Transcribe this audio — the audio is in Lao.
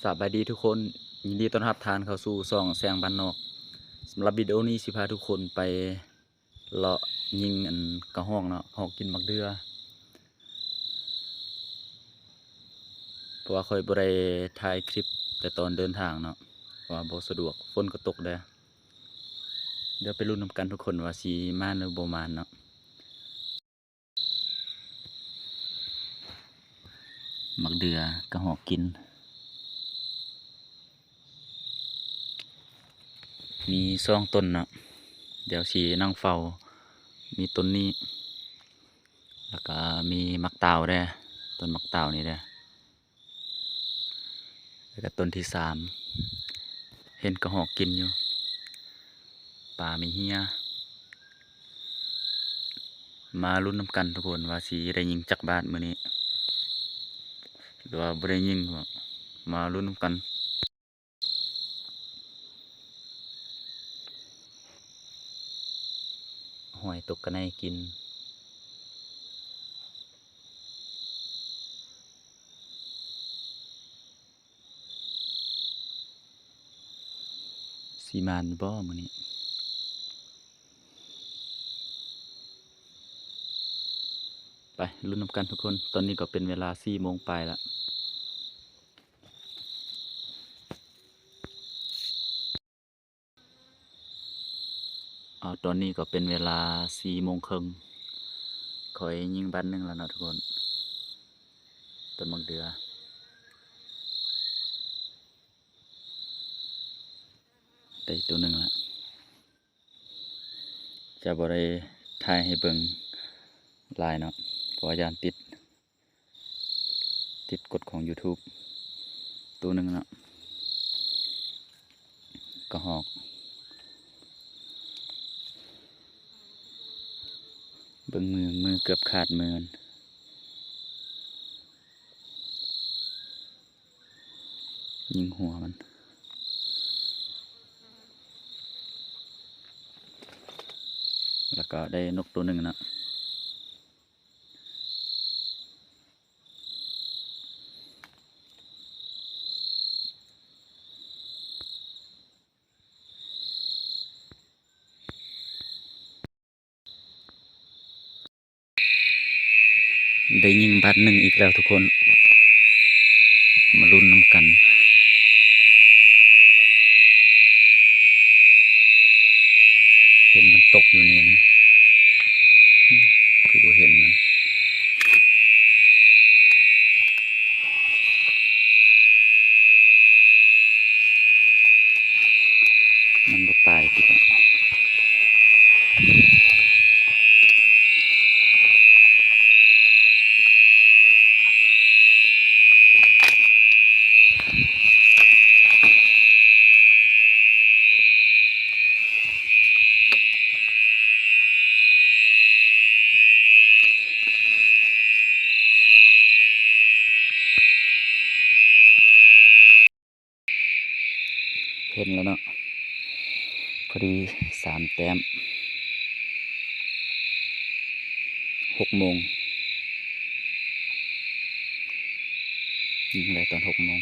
ສະບາຍດີທຸກຄົນ, ຍິນດີຕ້ອນຮັບທ່ານເຂົ້າສູ່ຊ່ອງແສງບ້ານນອກ. ສຳລັບວິດີໂອນີ້ຊິພາທຸກຄົນໄປເລາະຍິງອັນກະຮອກເນາະ, ກະຮອກກິນໝາກເດື່ອ. ເພາະວ່າຂ້ອຍບໍ່ໄດ້ຖ່າຍຄລິບແຕ່ຕອນເດີນທາງເນາະ, ເພາະວ່າບໍ່ສະດວກ, ຝົນກໍຕົກແດ່. ດຽວໄປລຸ້ນນຳກັນທຸກຄົນວ່າຊິໝານຫຼືບໍ່ໝານເນາະ. ໝາກເດື່ອກະຮອກກິນ ມີສອງຕົ້ນເນາະ, ດຽວຊິນັ່ງເຝົ້າ. ມີຕົ້ນນີ້ ແລ້ວກະມີໝາກຕາວແດ່, ຕົ້ນໝາກຕາວນີ້ແດ່. ແລ້ວກະຕົ້ນທີສາມ ເຫັນກະຮອກກິນຢູ່, ປາມີເຮຍ. ມາລຸ້ນນຳກັນທຸກຄົນວ່າຊິໄດ້ຍິງຈັກບາດມື້ນີ້ ຫຼືວ່າບໍ່ໄດ້ຍິງ. ມາລຸ້ນນຳກັນ. ຫອຍຕົກກະໄນກິນ. ຊິໝານຢູ່ບໍ່ມື້ນີ້? ໄປລຸ້ນນຳກັນທຸກຄົນ. ຕອນນີ້ກໍເປັນເວລາສີ່ໂມງປາຍລະ. ເອົາ ຕອນນີ້ກໍເປັນເວລາສີ່ໂມງເຄິ່ງ. ຂ້ອຍຍິງບາດໜຶ່ງແລ້ວເນາະທຸກຄົນ, ຕົ້ນໝາກເດື່ອ. ໄດ້ໂຕໜຶ່ງລະ. ຈະບໍ່ໄດ້ຖ່າຍໃຫ້ເບິ່ງຫຼາຍເນາະ ເພາະວ່າຢ້ານຕິດ ຕິດກົດຂອງ YouTube. ໂຕໜຶ່ງເນາະ ກະຮອກ. ເບິ່ງມື ມືເກືອບຂາດມືມັນ. ຍິງຫົວມັນ ແລ້ວກໍໄດ້ນົກໂຕໜຶ່ງເນາະ. ໄດ້ຍິງບາດໜຶ່ງອີກແລ້ວທຸກຄົນ, ມາລຸ້ນນຳກັນ. ເຫັນມັນຕົກຢູ່ນີ້ນະ, ຄືບໍ່ເຫັນມັນ. ມັນບໍ່ຕາຍຕິ. ເຫັນແລ້ວເນາະ ພໍດີສາມແຕ້ມ. ຫົກໂມງ ຍິງໄດ້ຕອນຫົກໂມງ.